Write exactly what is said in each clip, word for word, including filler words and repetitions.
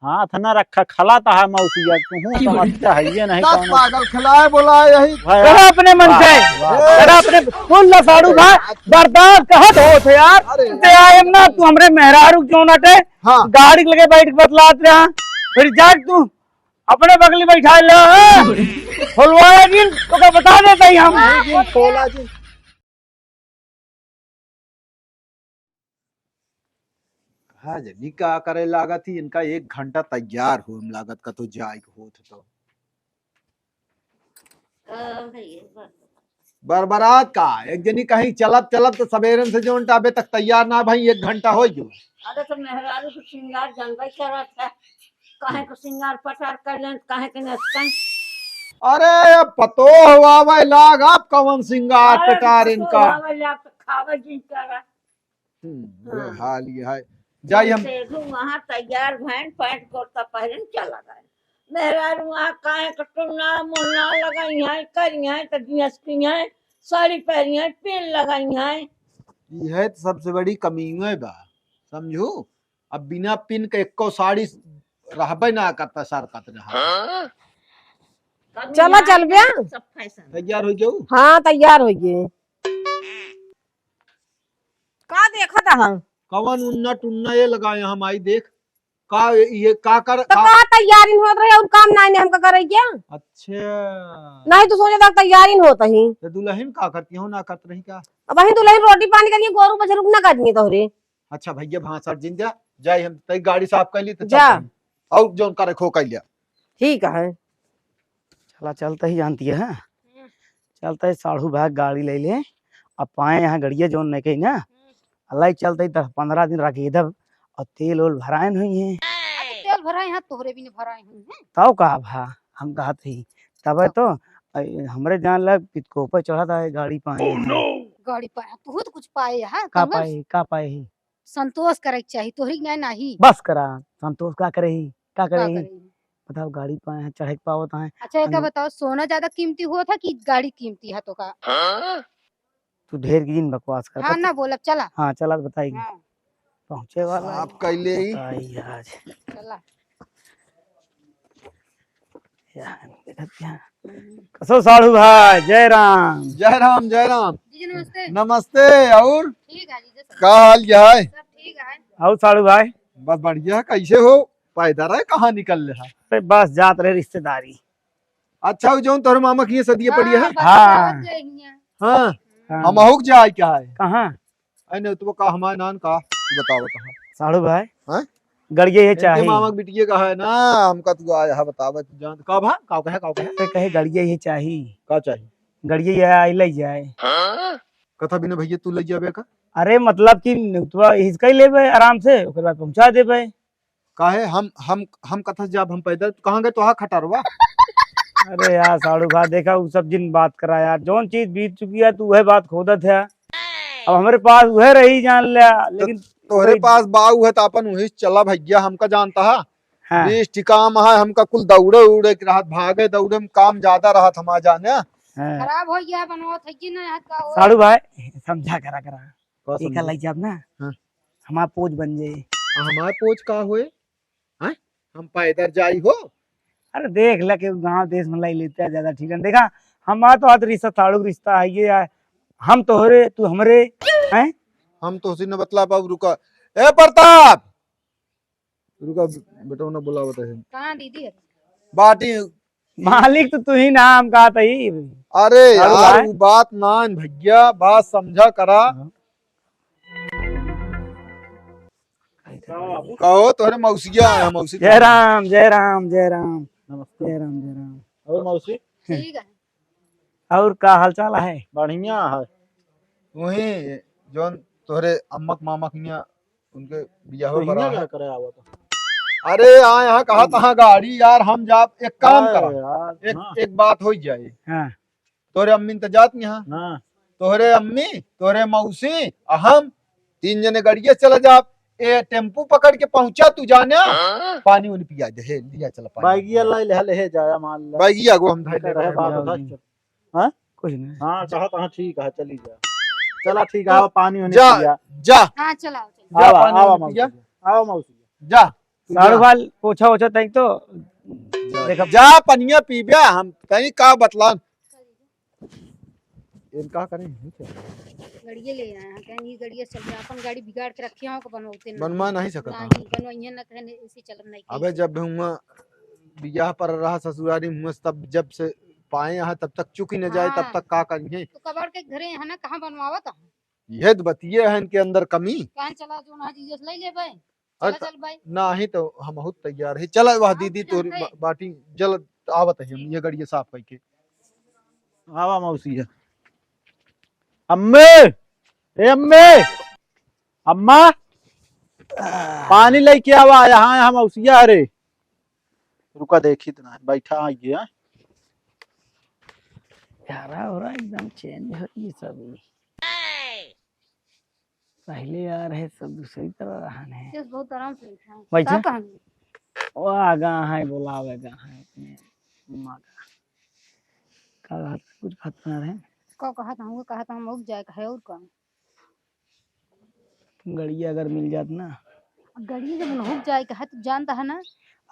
हाथ ना रखा, खला तो है मौसिया, तुहूँ समझता है ये नहीं दस कौन। पागल खिलाए बोलाए यही। भाई, करा अपने मन वाह, से, वाह। करा अपने, सुन ला साढ़ू भाई, बर्दाश्त कहत होत है यार। अरे। ते आयम ना, तू हमरे मेहरारू क्यों ना टे? हाँ। गाड़ी लगे बैठ के बतलात रहा, फिर जाके तू अपने बगली बैठा ले, हाँ? खोलवाए दिन तो का बता देता ही हम। नहीं, नहीं, खोला जी। हाँ, जनी का करे लागत ही, इनका एक घंटा तैयार हो हम लागत का तो जाए के होत तो। बरबरात का, एक जनी कहीं चलत चलत तो सबेरन से जोन टाबे तक तैयार ना भई, एक घंटा हो गयो। अरे तो मेहरारू के श्रृंगार जानबे करत है, काहे को श्रृंगार पटार कर लें, काहे के नचतन। अरे पतोह आवे लाग, आप कवन श्रृंगार अरे पटार पतोह इनका। आवे लाग तो खावे जिन करा। हम्म, हाँ। हाल ये है। जाई हम। देखू वहाँ तैयार भैन, पैंट कुर्ता पहन चला गए। मेहरारू वहाँ काहे के टुन्ना मुन्ना लगाई हैं, करी हैं, तो जियस की हैं, साड़ी पहनी हैं, पिन लगाई हैं। ये है तो सबसे बड़ी कमी है बा, समझू? अब बिना पिन के एको साड़ी रहबे ना करता, सरकत रहा। हाँ? कमी चला ना चल बे। सब फैशन। तैयार हो जाऊ? हाँ, तैयार हो गए। का देखत हन? कवन उन्ना टुन्ना ये लगाए हम आई देख। का ये का कर तो का का तैयारी होत रहे और काम नाई ने हमका करे क्या? अच्छा। नहीं तो सोचे तक तैयारी होत ही। तो दुल्हन का करती हो ना करत रही का? अब वही दुल्हन रोटी पानी करिए, गोरू बछरू ना काटिए तोहरे। अच्छा भैया भाषण जिन जा, जाई हम तई गाड़ी साफ कर ली तो जा। चलते हैं। और जौन करे खो कर लिया। ठीक है। चला चलते ही जानती है, हाँ? चलते ही साढ़ू भाग गाड़ी ले ले, अब पाए यहाँ गड़िया जौन नहीं कही ना, अल्लाह ही चलते ही दस पन्द्रह दिन रख इधर, और तेल ओल भरायन हुई है। अरे तेल भराए यहाँ तोहरे भी नहीं भराए हुई हैं। तब का भा, हम कहत ही, तबे तो, अ, हमरे जान लग पितकोपे चढ़त आए गाड़ी पाए हैं। गाड़ी पाए, तू तो कुछ पाए यहाँ, का कमर पाए, का पाए ही? संतोष करे के चाही, तोहरी के नाहीं, नाहीं। बस करा, संतोष का करे ही, का का करे ही? करे ही? बताओ, गाड़ी पाए हैं, चढ़े के पावत हैं। अच्छा, एक हम बताओ, सोना ज्यादा कीमती होत है कि गाड़ी कीमती है तो का? तू ढेर की जिन बकवास कर, हाँ, बस। ना बोलब, चला। हाँ, चला तो बताई। हाँ। पहुँचे वाला साफ है। कैले ही। बताई आज। चला। या, देखत क्या? हम्म। कसो साढ़ू भाई, जय राम। जय राम, जय राम। जीजा नमस्ते। नमस्ते, और? ठीक है जीजा, सब का हाल क्या है? सब ठीक है। और साढ़ू भाई? बस बढ़िया, कैसे हो? पैदल है, कहाँ निकल रहा? अरे बस जात रहे रिश्तेदारी। अच्छा, वो जौन तोहरे मामा की ये सदिया हाँ, पड़ी है? बस हाँ। पहुँच गए हियाँ। हाँ। हाँ। हम अहुक जाए क्या है? कहाँ? अरे नहीं, तो का हमारे नान का? तू बताओ, बताओ। साढ़ू भाई? हाँ? गड़िया ये इनके चाही। मामा के बिटिया का है ना, हमका तू आया है, बतावा, तू जान। का भा? का कहे, का कहे? ते कहे गड़िया ये चाही। का चाही? गड़िया ये आई ले जाए। कथा बिना भैया तू ले जाबे का? अरे मतलब कि तू हिसका ही लेबे आराम से, ओकर बाद पहुँचा देबे। काहे हम, हम, हम कथा जाब हम पैदल, कहाँ गए तोहार खटारवा? अरे यार साढ़ू भा, देखा उ सब जिन बात करा यार, जौन चीज बीत चुकी है तू वह बात खोदत है। अब हमरे पास वह रही जान ले, तो लेकिन तोहरे वही पास बा उहे तो अपन वही चला भैया, हमका जानता है। हाँ। बीस ठी काम है, हमका कुल दौड़े उड़े के रहत, भागे दौड़े में काम ज्यादा रहत हमार जाने। हाँ। खराब हो गया, बनवा थकी ना, यहाँ का हो। साढ़ू भाई, समझा करा करा। का एका समझा? लई जाब ना, हाँ। हमार पोज बन जाई। आ, हमार पोज का होए? हैं? हम पैदल जाई हो? अरे देख ले के गाँव देश में लाई लेते हैं ज्यादा ठीक है। देखा, हमार तो हाथ रिश्ता साढ़ू रिश्ता है ये है। हम तोहरे, तू हमरे, हैं? हम तो हसीन बतला बाबू रुका। ए प्रताप! रुका, बेटवा ना बुलावत है। कहाँ दीदी है? बाटी। मालिक तो तू ही ना, हम कहा था ही। अरे साढ़ू यार, भाई। वो बात ना है भैया, बात समझा करा। हाँ। कहो तोहरे मौसिया आया, मौसी। जय राम, जय राम, जय राम। नमस्ते। जय राम, जय राम। और मौसी? ठीक है। और का हाल चाल है? बढ़िया है। वही जौन तोहरे अम्मक मामक हियाँ उनके बियाह तो पर हियाँ आए। का करे आवत? अरे आ यहाँ कहा तहाँ गाड़ी यार, हम जाब, एक काम अरे करा, यार, एक, हाँ। एक बात हो जाए। हाँ। तोहरे अम्मी त जात नहीं हाँ। हाँ। तोहरे अम्मी, तोहरे मौसी, आ हम तीन जने गड़िया चला जाब। ए टेम्पू पकड़ के पहुंचा तू जाने, हाँ? पानी उनी पिया दे, हे लिया चला पानी। बैगिया लाई ले, ले जाया मान ले। बैगिया को हम धर ले रहे बात रहे। उधर चल। हाँ? कुछ नहीं। हाँ, कहा तो हाँ, ठीक है, चली जा। चला ठीक है, आओ पानी उनी जा, पिया। जा। हाँ, चलाओ, चलाओ। जा, आवा, पानी आवा उनी पिया। मौसी, आवा मौसी। जा। साढ़ू बाल पोछा ओछा तई तो जा, देखा। जा पनिया पीबे, हम कहीं का बतलान। इन का करें? गड़िए ले आए हैं, कहीं ये गड़िए चल रहा, अपन गाड़ी बिगाड़ के रखे हो, बनवाते ना। बनवा नहीं सकत नहीं, हैं। बनवाइए ना, कहीं ऐसे चलन नहीं अबे कहीं। जब हुआ बियाह पर रहा ससुरारी हुआ, तब जब से पाए हैं, तब तक चुकी न जाए, तब हाँ। तक का करिए? तो कबाड़ के घरे है ना, कहाँ बनवावत है? यह तो बतिये है इनके अंदर कमी। कहाँ चला जो ना जीजस ले ले भाई। अरे चला त-, चल भाई। नाही तो हमहू तैयार है। चला वह हाँ, दीदी फिर तोरी हम बा-, बाटी जल आवत है, हम ये गड़िया साफ करके। आवा मौसी है। अम्मे, ए अम्मे, अम्मा, पानी लेके आवा, यहाँ, यहाँ मौसिया रे। रुका देखी तो ना, बैठा आइए, हाँ। यारा हो रहा एकदम चेंज हो ये सब ही। पहले यार है सब दूसरी तरह रहन है। यस, बहुत आराम से बैठा है। बैठा? का कहन? वो आगा है, बोलावे गा है अपने माँ का। का कहत, कुछ कहत ना रहे? का कहत, हमको कहत, हम उग जाए का है और का? गड़िया अगर मिल जात ना। गड़िया जब उग जाए का है, तो जानता है ना।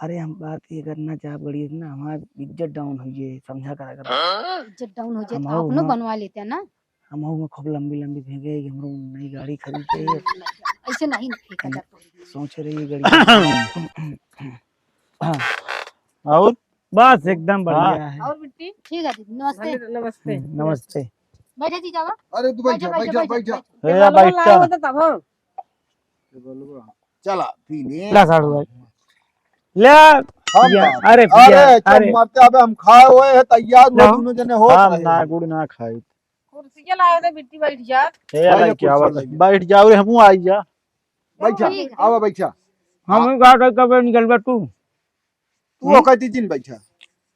अरे हम बात ये करना चाहब गड़िया से ना, हमार इज्जत डाउन हुई है, समझा करा करा। इज्जत डाउन हो जाए, हम तो आओ अपनो ना। बनवा लेते हैं ना। हम हूँ खूब लंबी लंबी फेंके कि हमरो नई गाड़ी खरीद के ऐसे नहीं फेंका जाता है। सोच रही है गाड़ी। हाँ। और? बस एकदम बढ़िया हाँ। है। और बिट्टी? ठीक है दीदी, नमस्ते। नमस्ते। हम्म, नमस्ते। बैठा जीजा बा। अरे तू बैठ बैठा, जा, बैठ जा, बैठ जा, बैठ जा। बैठ जा। ए, बैठ जा। लाओ तो तब हम। चला, पी ले। ला साढ़ू भाई। ले। हम पिया, बात। अरे पिया, अरे, चुप अरे। मरते, अबे हम खाए हुए हैं, तैयार हुआ, लाओ। दोनों जने हो हम रहे ना हैं। गुड़ ना खाई। कुर्सी के लाओ तो बिट्टी बैठ जा। ए, बैठ जा, लड़की, कुर्सी आवा, पे। बैठ जाओ रे, हमहू आई जा। बैठा, ठीक है। आवा बैठा। हम हाँ। का कर कब निकलबा तू? तू हम्म? ओकर दीजिन बैठा।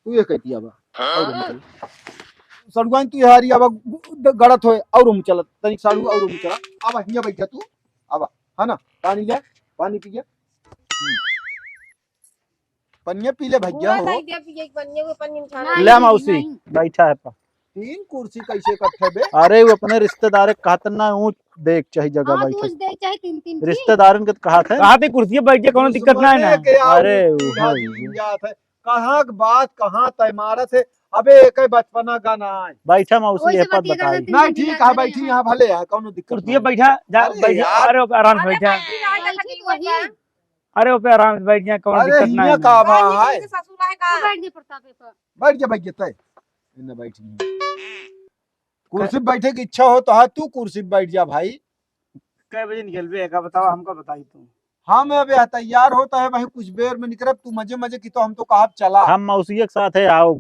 तू ये कहती आवा। और हम चल। सड़ुआइन तू हारी आवा ग-, ग-, गड़त होए और हम चलत। तनिक साड़ू और हम चला। आवा हियाँ बैठा तू। आवा। है ना? पानी ले, पानी पी जा। हम्म। पनिया पी ले भैया पूरा हो। दे दिया पिए, पनिया को पनिया में छाना। ले नहीं, मौसी, नहीं। बैठा है पा। तीन कुर्सी कैसे इकट्ठे बे? अरे वो अपने रिश्तेदार के कहत ना, ऊँच देख चाहे जगह हाँ, बैठे। ऊँच देख चाहे तीन, तीन की। रिश्तेदारन के तो कहत है। कहत है कुर्सी पे बैठ जा, कोनो दिक्कत ना है ना। के आओ, अरे, सीधा ओहो। दिन जात है। कहाँ के बात, कहाँ तय मारत है। अबे एक ही बचपना गाना है। बैठा मौसी, वैसे ये पद बतिया बताई। करना नहीं, तीन, तीन ठीक है, बैठी यहाँ भले है, कोनो दिक्कत कुर्सी पे नहीं। बैठा, जा, अरे बैठ जा। यार। अरे, आराम से अरे बैठा। बैठी रहा, बैठी तो वही। अरे, वो पे आराम से बैठ जा, कौन अरे, दिक्कत ना हियाँ है। का बा भाई, है? ससुर है का? बैठ जा प्रतापे पर। बैठ जा, बैठ जा, तय। इन्ने बैठ गई। कुर्सी पे बैठे की इच्छा हो तो हाँ, तू कुर्सी पे बैठ जा भाई। कै बजे निकलबे, का बतावा, हमका बताई तू। हम अब यहाँ तैयार होता है भाई, कुछ देर में निकलब, तू मजे मजे की तो हम तो कहा चला। हम मौसी के साथ है, आओ।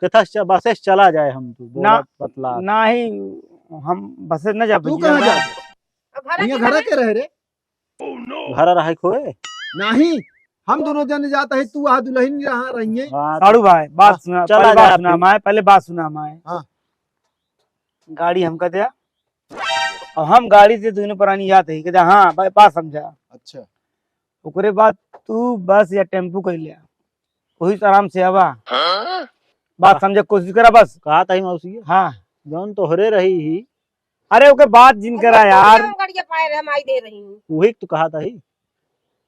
किथा से च-, बसे से चला जाए हम तो, ना, बोला बतला। ना ही, हम बसे से न जा तू पाइए। कहाँ जा? अब घर हियाँ के घर रहे? के रहे रे? घर रहे खोए? नहीं, हम दोनों जने जाता है, तू वहाँ दुल्हन रहा रहिए। हाँ, साड़ू भाई, बात हाँ, सुना, चला पहले जा बात आप सुना भी। हमारे, पहले बात सुना हमारे। हाँ। गाड़ी हमका दे, और हम गाड़ी से दोनों प्राणी जाते ही, कहते, "हाँ, भाई, बात समझा।" अच्छा। ओकरे बाद तू बस या टेम्पू कर ले, वही से आराम से आवा। हाँ? बात समझे के कोशिश करा बस। कहा था ही मौसी? हाँ। जौन तोहरे रही ही, अरे, ओके बात जिन अरे, करा यार। हम गड़िया पाए रहे, हम आई दे रही हूँ। वही तो कहा था ही।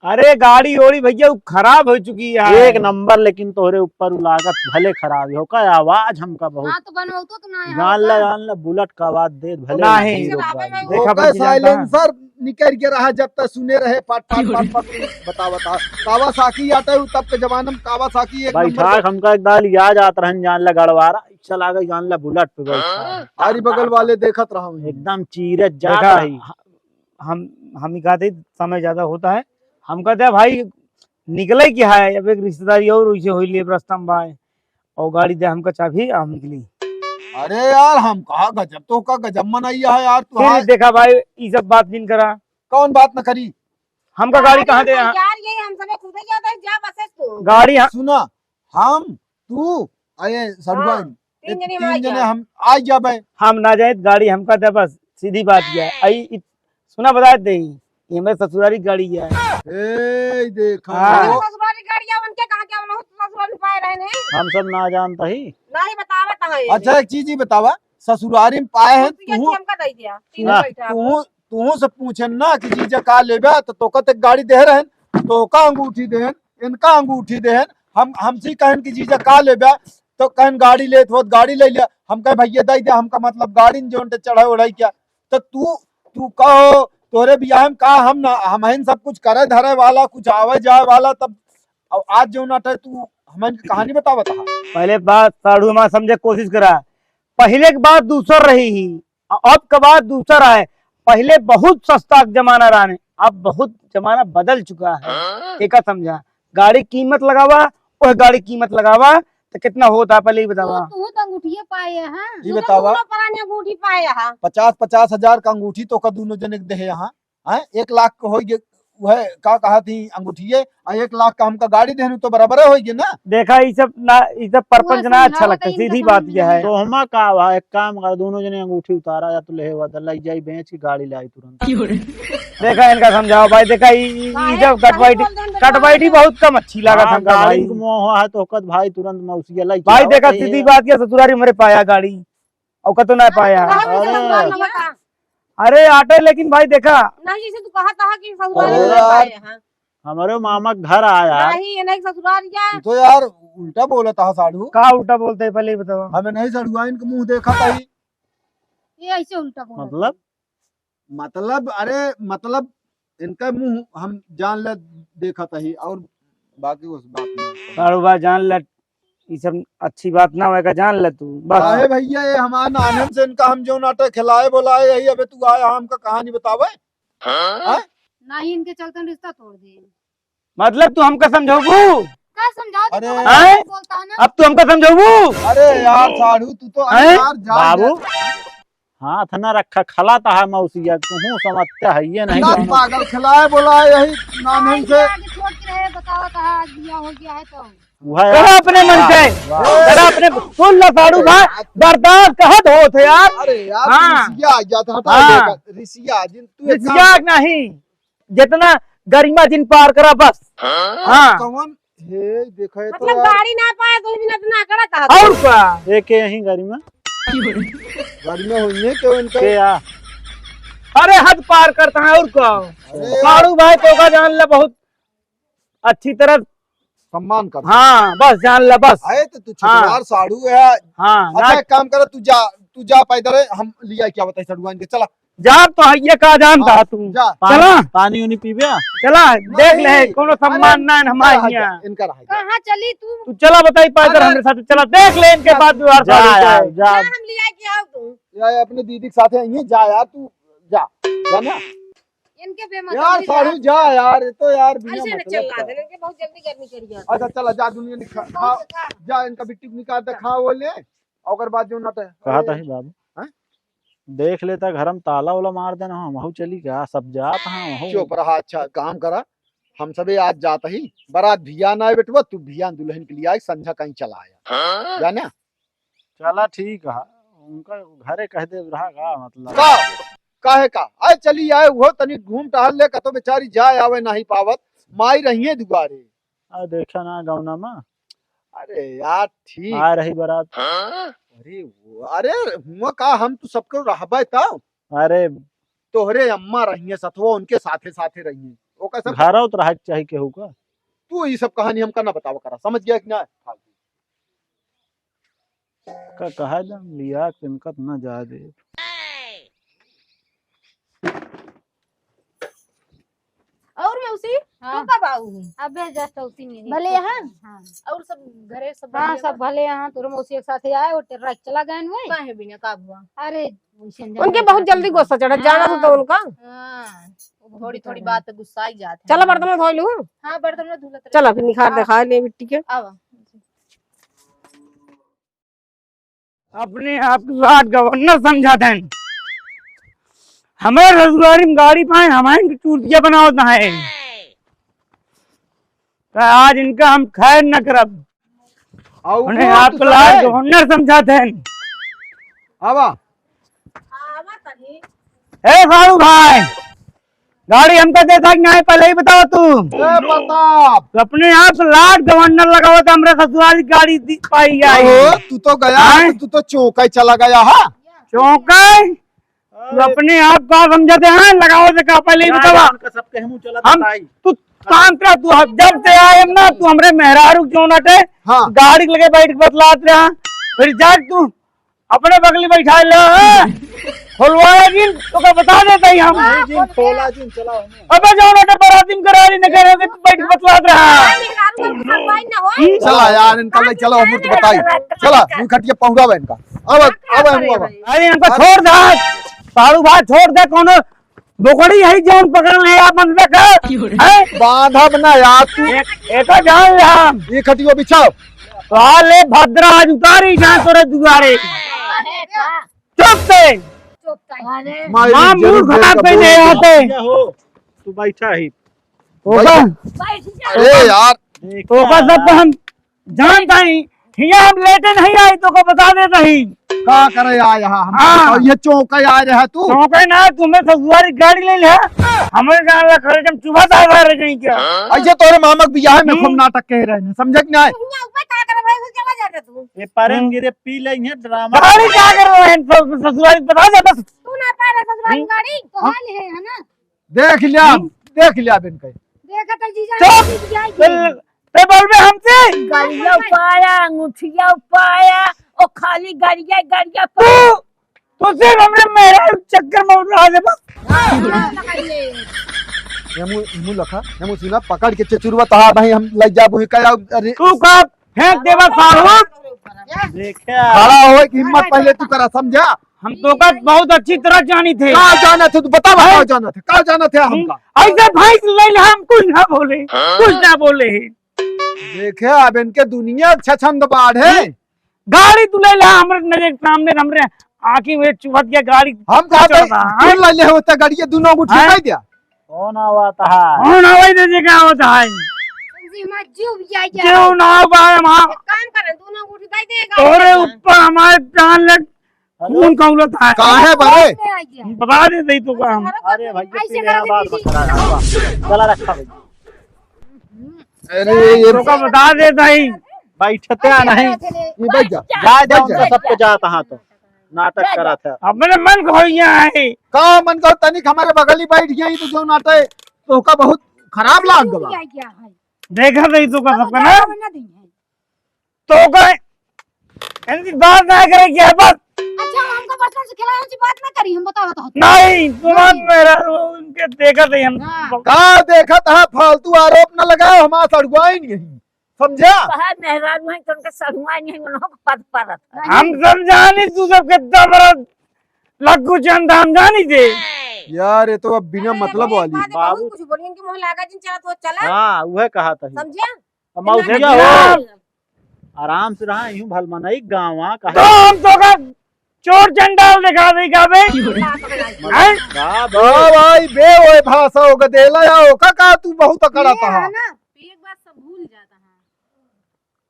अरे, गाड़ी ओड़ी भैया, उ खराब हो चुकी है। एक नंबर, लेकिन तोहरे ऊपर उ लागत भले खराब हो, का आवाज हमका बहुत। हाँ, तो बनवाओ तो, तो ना है, जान ला, हाँ। जान ला, बुलेट का आवाज दे, भले नहीं। हीरो गाड़ी। देखा ओके, बच्ची जानता है। साइलेंसर निकल के रहा, जब तक सुने रहे, पाट, पाट, पाट, पाट, बता, बता। कावासाकी आटा है, तब के जमाने में कावासाकी एक नंबर बैठा का। हमका एक दाल याद आत रहन, जान ला गड़वारा, चला गई, जान ला बुलेट पे बैठा। अरे बगल वाले देखत रहा हूँ। एकदम चीरत जात देखा, रही। ह-, हम, हम ही कहते समय ज्यादा होता है। हम कहते हैं, "भाई, निकले क्या है? अब एक रिश्तेदारी और वैसे होई ले रस्ता में भाई, और गाड़ी दे हमका चाबी, हम निकली।" अरे यार, हम कहा गजब तो का गजब मनैया है यार, तू फिर हाँ। देखा भाई, ई सब बात जिन करा। कौन बात न करी? हमका गाड़ी अरे कहाँ दे तो यहाँ? यार, ये हम सबे खुदे जाता है, जा बसे तू। गाड़ी यहाँ सुना, हम, तू, अरे सड़ुआइन, हाँ, तीन जने हम तीन आ जने जाए। हम आ जाबे। हम ना जाए, गाड़ी हमका दे बस, सीधी बात ये है। आई, इ-, सुना बता दे, ये मेरे ससुरारी गाड़ी है। ए, देखा। हाँ। वो ससुरारी गाड़ी है, उनके कहाँ क्या, उन्होंने ससुरारी पाए रहे नहीं। हम सब ना जानता ही। नहीं बतावत है। अच्छा, एक चीज ही बतावा, ससुरारी में पाए हैं, कुर्सी तू हमका दे दिया, तीनों ना। बैठा। तू तूहो से पूछे ना कि जीजा का लेबे, तो तोका ते गाड़ी दे रहन, तोहका अंगूठी देन, इनका अंगूठी देन, हम, हमसे कहन कि जीजा का लेबे, तो कहन गाड़ी लेत होत गाड़ी ले लिया। हम कहे भैया दे दे, हमका मतलब गाड़ी न जोन ते चढ़ाई उढ़ाई क्या। तो तू, तू कहो तोरे बियाह में का हम ना, हमहिन सब कुछ करे धरे वाला, कुछ आवे जाए वाला, तब अब आज जो नाटे तू हमन के कहानी बतावत हा। पहले बात साढ़ू हमार समझे के कोशिश करा। पहले के बात दूसर रही ही, अ-, अब के बात दूसर है। पहले बहुत सस्ता के जमाना रहने, अब बहुत जमाना बदल चुका है। हाँ? एका समझा, गाड़ी कीमत लगावा, वह गाड़ी कीमत लगावा, तो कितना होता है पहले ही बतावा। तू, तू तो अंगूठिये पाए है। ये तू तो बतावा। दोनों परानी अंगूठी पाए है। पचास पचास हजार का अंगूठी तो का दोनों जने के देहे यहाँ। हैं? एक लाख के होई गे, वह का कहा थी अंगूठिये, आ एक लाख का हमका गाड़ी देहनु तो बराबर होई गे ना। देखा, ई सब ना, ई सब परपंच ना अच्छा लगता, सीधी बात यह है। तो हमा का बा, एक काम कर, दोनों जने अंगूठी उतारा, या तो ले हुआ तो लई जाई बेच के गाड़ी लाई तुरंत। देखा, इनका समझाओ भाई, देखा, ई, ई, ई जब कटबैठी, कटबैठी बहुत कम अच्छी लागत हाँ, हमका गाड़ी भाई। के मोह है तो कत भाई तुरंत मौसिया लई भाई, चलाओ देखा, तो सीधी ये बात यह, ससुरारी हमरे पाया गाड़ी। औका तो ना पाया। अरे, अरे, आटे, लेकिन भाई देखा। नहीं, जैसे तू कहा था कि ससुराल अरे में यार। पाए हैं। हमारे मामा के घर आया यार। नहीं, ये नहीं ससुराल क्या? तू तो यार उल्टा बोलत हा साढ़ू। का उल्टा बोलते हैं, पहले ही बताओ। हमें नहीं साढ़ू, इनके मुंह देखा था ही। ये ऐसे उल्टा बोलत मतलब? है। मतलब, अरे, मतलब, इनका मुंह हम जान ले देखा था ही, और बाकी उस बात में। साढ़ू बा जान ले, ई सब अच्छी बात ना होएगा, जान ले तू, बस। काहे भैया, ये हमार नानन से इनका हम जो नाटक खिलाए बोलाए यही, अबे तू आया हमका कहानी बतावे? हाँ? हाँ? नहीं, इनके चलते हम रिश्ता तोड़ दे। मतलब तू हमका समझाबू? का समझाओ, अरे। तू हैं? बोलता है ना। अब तू हमका समझाबू? अरे यार साढ़ू, तू तो, अरे हैं? यार, जा, बाबू, जा। हाथ न रखा, खला तहा मौसिया, तुहूँ समझते है ये नहीं ना जानो। पागल खिलाए बोला यही नानन से। आगे छोड़ के रहे, बतावा कहा आज बिया हो गया है तो। वह करा अपने मन से, वाह, वाह। करा अपने, सुन लो साढ़ू भाई, बर्दाश्त कहत होत है यार। अरे यार, हाँ। तू रिसिया आ गया था, हटा हाँ। देगा, रिसिया, जिन तू एक काम रिसिया कर। नहीं, जितना गरिमा जिन पार करा बस। हाँ। हाँ। कौन? हे, देखा है तो मतलब यार। गाड़ी ना पाए तो भी इतना अकड़त है। और का? एक यही गरिमा। गरिमा होइए क्यों इनका? के आ? अरे हद पार करता है और का? अरे। साढ़ू भाई तो का जान ले बहुत अच्छी तरह। सम्मान कर। हाँ, बस जान ले बस। अरे तो तू हाँ। छुटवार साढ़ू है। हाँ, अच्छा ना। एक काम कर, तू जा, तू जा पैदल है, हम लिया क्या बताई साढ़ुआन के, चला। जा तो है, ये का जानता हाँ, है तू? जा। पानी, चला। पानी उनी पीबे? चला, देख ले, नहीं, कोनो सम्मान अरे, ना है हमारे इनका रह यहाँ। गया, इनका रह गया। कहाँ चली तू? तू चला बताई पैदल अरे, हमरे साथ, चला, देख ले इनके बात व्यवहार जा साढ़ू का यार, है। जा। जा, हम लिया के आओ तू। यार, अपने दीदी के साथ है, ये जा यार, तू जा, जा ना। इनके बेमतलबी यार, साढ़ू जा। जा यार, ये तो यार बिना ऐसे न मतलब चिल्ला का। दे, इनके बहुत जल्दी गर्मी चढ़ जाती है। अच्छा, चला, जा, दुनिया निकाल, बहुत खा, बेकार। जा, इनका बिट्टी को निकाल दे, खा वो ले। ओकर बाद जो नट कहा था ही बाबू। हैं? देख लेता घर में ताला वाला मार देना, हम हूँ चली गया, सब जात हैं, हम हूँ। चुप रहा, अच्छा काम करा, हम सबे आज जात ही, बारात भिया ना आए बेटवा, तू भिया दुल्हन के लिए आए, संझा कहीं चला आया। हाँ? जाना? चला ठीक है, उनका घरे कह दे रहा का मतलब? का? काहे का? आए चली आए, वो तनी घूम टहल ले, कतो बेचारी जाए आवे नहीं पावत, माई रहिए दुआरे। आ, देखा ना गौना में। अरे यार, ठीक। आ रही बारात। अरे वो, अरे हुआ का, हम तो सबको रहबे तब। अरे। तोहरे अम्मा रहिए सथवा, उनके साथे साथे रहिए। ओका सब घरौ तो रहे के चाही केहू का। तू ई सब कहानी हमका ना बतावा करा, समझ गया कि ना? का कहा जा, लिया के इनका तो ना जा दे। और मौसी, हाँ। तू कब आऊ? अबे just औती नहीं। भले यहाँ? हाँ। और सब घरे सब हाँ, बढ़िया सब बा? भले यहाँ। तोर मौसी एक साथे आए और तेरा चला गए हुए। काहे बिना का हुआ? अरे, वैसे उनके बहुत जल्दी गुस्सा चढ़ा, जाना तो, हाँ। तो उनका। हाँ, वो थोड़ी, थोड़ी बात पे गुस्सा ही जात है। चला बर्तन में धो लूँ। हाँ, बर्तन में धुलत रहे। चला फिर निखार हाँ। दिखा ले मिट्टी के। आवा। अपने आप के लाट गवर्नर समझा देन। हमें ससुरारी में गाड़ी पाए, हमारे की चूतिया बनावत है। तो आज इनका हम खैर न करब। आऊ उन्हें वो आप तू तो लाट सब है। गवर्नर समझा देन। आवा। ए साढ़ू भाई, गाड़ी हमका दे सकना है, पहले ही बताओ तू। ए प्रताप। तो अपने आप से लाट गवर्नर लगावत, हमरे ससुराल की गाड़ी दी-, पाई आई। ओहो, तू तो गया, हैं? तू तो चौंका ही चला गया, हाँ? चौंका? तू अरे। अपने आप का समझते हैं, लगावत का पहले ही जा, बतावा। जा, उनका सबके मुंह चला हम बताई। तू शांत रह तू, हम जब से आए हम ना, तू हमरे मेहरारू क्यों ना टे? हाँ। गाड़ी लगे बैठ के बतलात रहा, फिर जाके तू अपने बगली बैठा ले, हाँ? खोलवाए जिन, तो का बता देता ही हम। नहीं जिन, खोला जिन, चला हमें। अबे जाओ ना, तो बराती में करा ली, न कह रहे थे, बैठ के बतलात रहा। मेहरारू का कुछ करवाई ना हो। हम्म? चला यार, इनका ले चलो, हम तो बताई। चला, तू खटिया पहुंरा बे इनका। अब, अब, अब, अब। अरे इनका छोड़ दे, साढ़ू भाई छोड़ दे, कोनो बोकड़ी है जौन पकड़ ले आप मन में का, हैं? बांधब ना यार तू। एक, एक जान ले हम। ये खटियो बिछाओ। तो आ ले भद्रा आज उतारी जाए तोरे दुआरे। चुप से। चुप से। माई माँ जरूर मूड खराब देगा, कर दे बोल यहाँ दे। पे। क्या हो? तू बैठा ही। तो बैठ। का? ए यार। देख तोका यार। सब तो हम जानता ही, हियाँ हम लेटे नहीं आई, तोका बता देता ही। का करे आया है हम? हाँ। और ये चौंके आ रहा है तू? चौंके ना, तुम्हें ससुरारी गाड़ी ले ले। हमें जान ला खर्च हम चुभा दा रहे कहीं क्या? ऐसे तोरे मामा के बियाह में हम्म। खूब नाटक कह रहे हैं, समझे कि नहीं? हियाँ ऊपर का करे भाई, वो चला जाता तू। ये पारे में हम्म। गिरे पी ले, ये ड्रामा। गाड़ी क्या कर रहे हैं? सब ससुरारी बता दे बस। तू ना पाए ससुरारी हम्म। गाड़ी, तो हाँ। हाल है, है ना? देख लिया, हम्म। देख लिया बिन कहीं। देखा तो जीजा चुप! जी आई थी। ते, ते बोलबे हमसे? गलिया पाया, अंगूठिया पाया, ओ खाली गलिया, गलिया पाया। तू, तू सिर्फ हमरे मेहरारू चक्कर में उड़ा दे बस। हाँ, हाँ, लगाइए। ये मुँह, मुँह लखा, ये मुँह सुना, पकड़ के चचुरवा तहा भाई हम लग जा बुही का, अरे। तू का फेंक देबा साढ़ू। देखे खड़ा होए के हिम्मत पहले तू करा, समझा? हम तोका बहुत अच्छी तरह जानी थे। का जाना थे? तू बतावा, का जाना थे? का जाना थे हमका? ऐसे भैंस ले ले, हम कुछ ना बोले, कुछ ना बोले। देखे, अब इनके दुनिया छछंद बाढ़ है। गाड़ी तू ले ले, हमरे नजर के सामने, हमरे आँखी में चुभत गया गाड़ी। हम कहा थे, चढ़ रहा है। तू ले ले होता गाड़ी, ये दोनों अंगूठी हैं? दे दिया। कौन आवत है? कौन आवे दे दे का होता है? जी, हमार जीव भी आ गया। जीव ना हो पाए हम। एक काम करें, दोनों अंगूठी दे देगा। तोरे ऊपर हमारे जान लग हेलो? खून खौलत है। काहे बरे? में आ गया। बता दे दे तो का हम। अरे भाई, ये ऐसे पीले करके बात दीदी। बता रहा है। चला रखा भाई। अरे ये तोका बता देता ही। बैठते आ नहीं। ये बैठ जा। जा, जा, बैठ जा। उनका सबके जात हाँ तो। नाटक करा था। अपने मन को हो गया है। का मन को तनिक हमारे बगली बैठ गया ही तो जो नाटक तोका बहुत खराब लाग गवा। देखा नहीं तोका सबका ना। तोका इनकी बात ना करे क्या बस। अच्छा, हमका बर्तन से खिलाया जी, बात ना करी, हम बतावत होते। नहीं, तुरंत मेरा उनके देखा नहीं हम। हाँ। का देखत है, फालतू आरोप न लगाओ, हमारा सड़ुआइन नहीं। समझा? कहा मेहरारू हैं, तो उनका सड़ुआइन है, उन्होंने पद परत है। हम समझानी, तू सब कितना बड़ा लग्गू चंद हम जानी थे। यार, ये तो अब बिना मतलब वाली। बाबू कुछ बोलिए, इनके मुँह लागा जिन चलत हो, चला। हाँ, वह कहा था। समझा? अब मौसिया हो, आराम से रहा, यूं भलमनई गाँव आ, तो कहा हम तो का चोर चंडाल दिखा दे का बे? हैं? का बे? का भाई बे, ओए भाषा हो गदेला या ओका का तू बहुत अकड़ाता है? ना, एक बार सब भूल जाता है।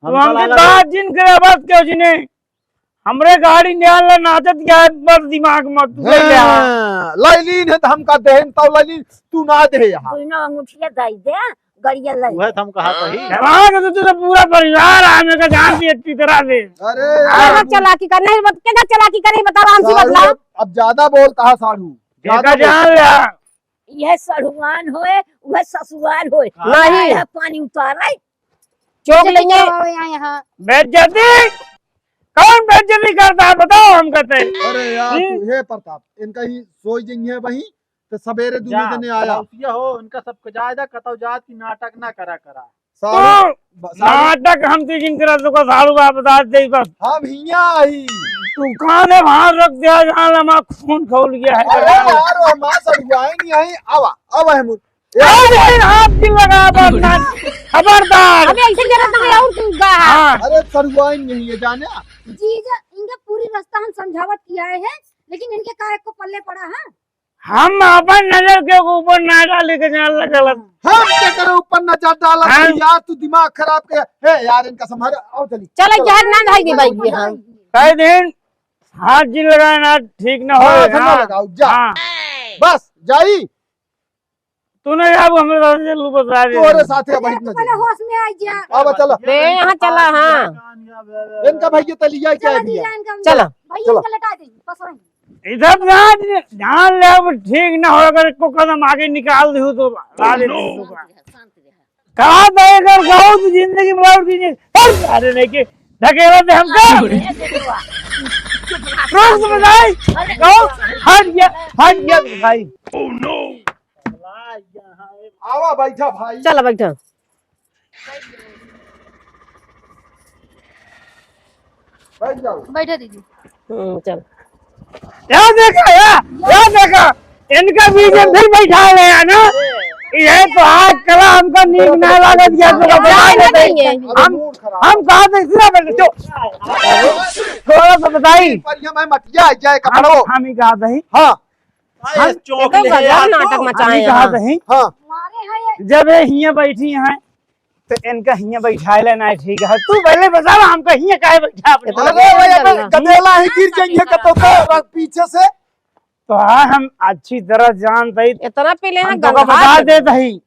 तो हमका हमके लागल बात जिन करे बात क्यों जिने? हमरे गाड़ी निकाल ला नाचत क्या है, बस दिमाग मत तू ले ले आ। हाँ, लैलीन है तो हमका देहन तो लैलीन, तू ना दे यहाँ। दुइनो अंगूठिया दे दे। गड़िया लग वह तो हम कहा था ही। चला के तो, तो पूरा परिवार आने का जान दिए इतनी तरह से। अरे हाँ, यार। हाँ, चलाकी कर, नहीं बत-, क्या चलाकी करे, बता, आराम से साढ़ू बतला। अब, अब ज्यादा बोलता है साढ़ू, ज्यादा देखा जान बोलता है। लिया। यह सढ़ुआन होए, वह ससुराल होए। हाँ। नहीं। यह पानी उतारे। चौक लेंगे। यहाँ, यहाँ। बेइज्जती? कौन बेइज्जती करता है, बताओ हम कहते हैं। अरे यार, हम्म? तू, हे प्रताप, इनका ही सोई जइहे वहीं। तो सबेरे दुनो जा, जने आया। मौसिया हो, उनका सबके जायदा कतौ जात की नाटक ना करा करा। साढ़ू, तो ब-, साढ़ू नाटक हम तो जिन करा तो का साढ़ू बाप दाद दे बस। हम हिया आई। तू काने भार रख दिया, जान हमारा खून खौल गया है। अरे यार, वो हमारा सड़ुआइन नहीं आई। आवा, आवा है मुझ। ए, अरे, हाथ भी लगा बस, खबरदार। अबे ऐसे जरा तो मेरा और तू गा। हाँ। अरे, सड़ुआइन नहीं है, जाने। जीजा, इनका पूरी रास्ता हम समझावत किया है, लेकिन इनके का एक को पल्ले पड़ा है। हम अपन नजर के ऊपर ना डाले के जान लगल। हम केकरे ऊपर नजर डालत हाँ। है यार, तू दिमाग खराब के। हे यार, इनका संभाल, आओ चली। चलो, चलो। जहर ना खाई दे भाई, ये हम। कई दिन हाथ जी लगाए ना, ठीक ना हाँ, होए, हाथ ना हाँ। लगाओ, जा। हाँ। बस, जाई। तू नहीं जाबू, हमरे साथ चल, तू बता दे। तोरे साथे बैठ न पहले जाई। होश में आ जा। अब चलो। बे, यहाँ चला, हाँ। इनका भैया तलिया क्या चलो, दिया? जीजा, इनका चलो। भैया चलो। इनका लटा दे, पसंद। इधर ना, ध्यान ले, अब ठीक ना हो, अगर एको कदम आगे निकाल दे तो ला दे। शांति रहे, शांति रहे। कहा था अगर गाँव तो जिंदगी में लौट के नहीं, हट, अरे नहीं के ढकेला दे हमका। रोक तो बताई, गाँव हट गया, हट गया भाई। आवा बैठा भाई। चला बैठा। बैठ जाओ। बैठा दीदी। हम्म, चल। या देखा, या, या देखा, इनका बीच में फिर बैठा ले है ना। ये तो आज कला हमका नीक ना लागत, या तो बता देते हैं। हम, हम कहा थे, सुना पहले, चुप। थोड़ा सा बताई। पर ये मैं मटिया आ जाए हम, कपड़ो। हम ही कहा थे। हाँ। अरे, हम, चौंक ये तो ले गजब यार, नाटक तो मचाए हम ही कहा हैं। थे। हाँ। जब ये हियाँ बैठी हैं, तो इनका हियाँ बैठाए लेना है, ठीक है। तू पहले बता, हमका हियाँ काहे बैठा अपने? अरे भाई, अबे गदेला ही गिर जाएंगे कतो तो पीछे से। तो हाँ, हम अच्छी तरह जानते ही। इतना पहले हम यहाँ तोका गंधा बता है। देते ही।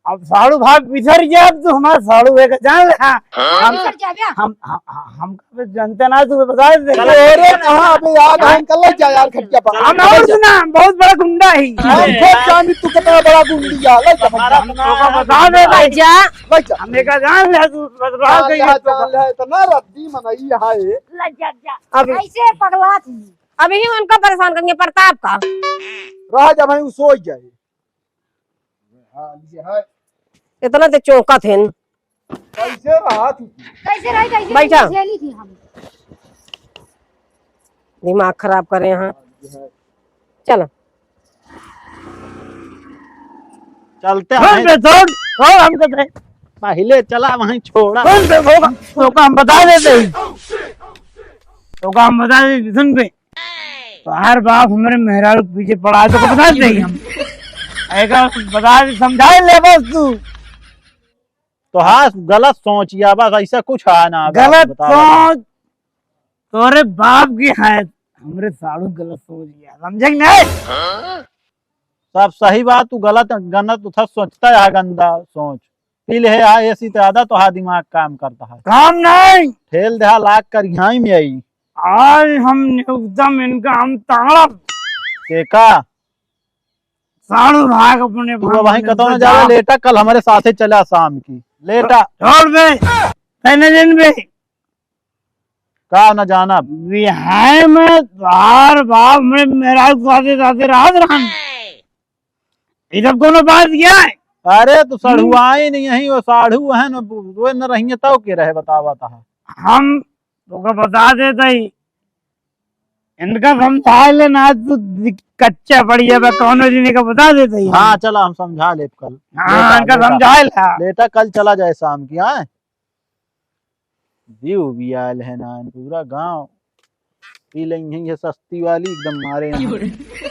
अब साढ़ू भाग बिछड़ गया, अब तू हमारा साढ़ू है का जान ले। हाँ, हाँ, हम, बिछड़ गया क्या? हम, हम, हम, हम कभी जानते ना, तू बता दे। चलो। अरे कहाँ, अबे याद है, निकल ले जा यार, खटिया पर। हम और सुना, हम बहुत बड़ा गुंडा ही। हम खूब जानी तू कितना बड़ा गुंडी है, ले जा, हमारा ले जा। तोका बता दे भाई। जा। ले जा। हमें का जान ले, तू बदला जान गई ले, है तो। जान ले, इतना रद्दी मनई है। ले जा, जा। अब ऐसे पगला थी। अभी ही उनका परेशान करेंगे प्रताप का। रह जा भाई, वो सो ही जाए। हाँ, ये है। इतना तो चौंका थे न। कैसे रहा थी? कैसे रही, कैसे बैठा। झेली थी हम। दिमाग खराब करे हैं। हाँ, ये है। चलो। चलते हैं। छोड़, छोड़, हमको दे। पहले चला वहीं छोड़ा। छोड़ दे, छोड़, तोका हम बता देते ही। तोका हम बता देते, सुन बे। तोहार बाप हमरे मेहरारू के पीछे पड़ा है, तोका बता देते ही हम। ऐसा बता दे, समझा ले बस तू। तो हाँ, गलत सोच या बस, ऐसा कुछ है ना, गलत बता दे। सोच तोरे बाप की है, हमरे साढ़ू गलत सोच गया, समझे कि नहीं? सब सही बात, तू गलत गलत उधर सोचता है, गंदा सोच। पी ले है, आ एसी तो ज्यादा तो हा दिमाग काम करता है। काम नहीं। ठेल दे हा लाग कर यहाँ में आई। आज हम एकदम इनका हम ताड़ब। के का? साढ़ू भाग अपने तू भाग वहीं कतौ न जावा। लेटा, कल हमरे साथे चला शाम की। लेटा। छोड़ बे, तैने दिन बे। का न जाना? बिहार में तोहार बाप में मेरा साथे साथे रात रहन। ये सब कोनो बात क्या है? अरे, तो हम्म। सढ़ुआई नहीं यही, वो साढ़ू है न, वो न रहिए तब के रहे, बतावा तहा। हम तोका बता देते ही, इनका समझा ले ना, तू दि-, कच्चा पड़िया बा, कौनो दिन का बता देते ही। हाँ, चला, हम समझा लेब कल। हाँ, लेटा, इनका लेटा। समझा ला। लेटा, कल चला जाए शाम की, हाँ? जीव भी आयल है ना, पूरा गाँव पी लेंगे ये सस्ती वाली, एकदम मारे यहाँ।